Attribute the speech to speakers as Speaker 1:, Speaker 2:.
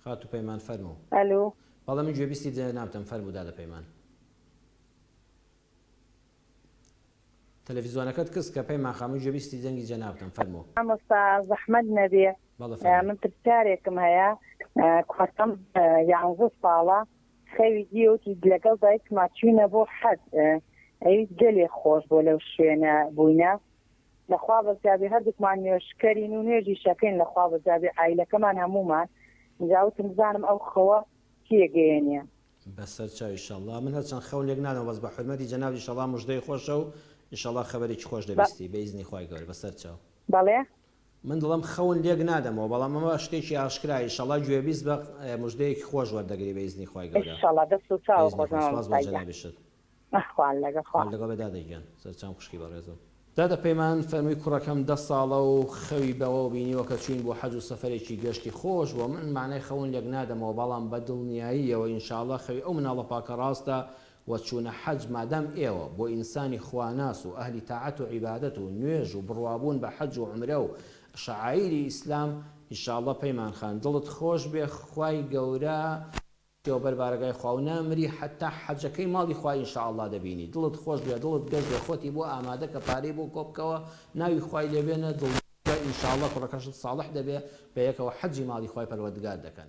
Speaker 1: خاتوو پەیمان فەرموو.
Speaker 2: ئەلو.
Speaker 1: بەڵێ من گوێبیستی جەنابتم فەرموو دادە پەیمان. تەلەفیزۆنەکەت کز کە پەیمان خان من گوێبیستی دەنگی جەنابتم فەرموو.
Speaker 2: مامۆستا زەحمەت نەبێ
Speaker 1: بەڵێ فەرموو.
Speaker 2: من پرسیارێکم هەیە کوڕەکەم یانزە ساڵە خەوی دیە وتی لەگەڵ دایکما چوینە بۆ حەج ئەویست گەلێ خۆش بۆ لەو شوێنە بووینە لەخوا بەزیابێ هەردووکمان نوێژکەرین و نوێژیش ئەکەین لەخوا بەزیابێ عایلەکەمان هەموومان جا وتم بزانم ئەو خەوە چی ئەگەیەنێ.
Speaker 1: بەسەر چاو ئیشەڵا من هەرچەند خەون لێک نادەمەوە بەس بە حورمەتی جەنابت ئیشەڵا موژدەی خۆشە و ئیشەڵا خەبەرێکی خۆش دەبیستی بە ئیزنی خوای گەورە بەسەر چاو.
Speaker 2: بەڵێ.
Speaker 1: من دڵم خەون لێک نادەمەوە بەڵام ئەمە شتێکی ئاشکرایە ئیشەڵا گوێبیست بە موژدەیەکی خۆش وەردەگری بە ئیزنی خوای گەورە
Speaker 2: ئیشەڵا دەست و
Speaker 1: بە
Speaker 2: چاوت
Speaker 1: ئیزنی
Speaker 2: خۆش
Speaker 1: خوا سوپاس بۆ
Speaker 2: مامۆستا گیان.
Speaker 1: جەنابیشت.
Speaker 2: خوان لەگەڵ خوا.
Speaker 1: خوات لەگەڵ بێ دادە گیان. سەرچاوم خوشکی بەڕێزم. دادە پەیمان فەرمووی کوڕەکەم دە ساڵە و خەوی بەوەوە بینیوە کە چووین بۆ حەج و سەفەرێکی گەشتی خۆش بووە من مەعنای خەون لێک نادەمەوە بەڵام بە دڵنیاییەوە ان شاء اللە خەوی ئەو مناڵە پاکە ڕاستە و چوونە حەج مادام ئێوە بۆ ئینسانی خواناس و ئەهلی تاعەت و عیبادەت و نوێژ و بڕوابوون بە حەج و عومرە و شەعایری ئیسلام ان شاء اللە پەیمان خان دڵت خۆش بێ خوای گەورە بچیەوە بەر بارەگای خوا و نامری حەتا حەجەکەی ماڵی خوا ان شاء اللە دەبینی دڵت خۆش بێ دڵت گەش بێ خۆتی بۆ ئامادە کە پارەی بۆ کۆ بکەوە ناوی خوای لێ بێنە دڵنیابە ان شاء اللە کوڕەکەشت ساڵح دەبێ بەیەکەوە حەجی ماڵی خوای پەروەردگار دەکەن.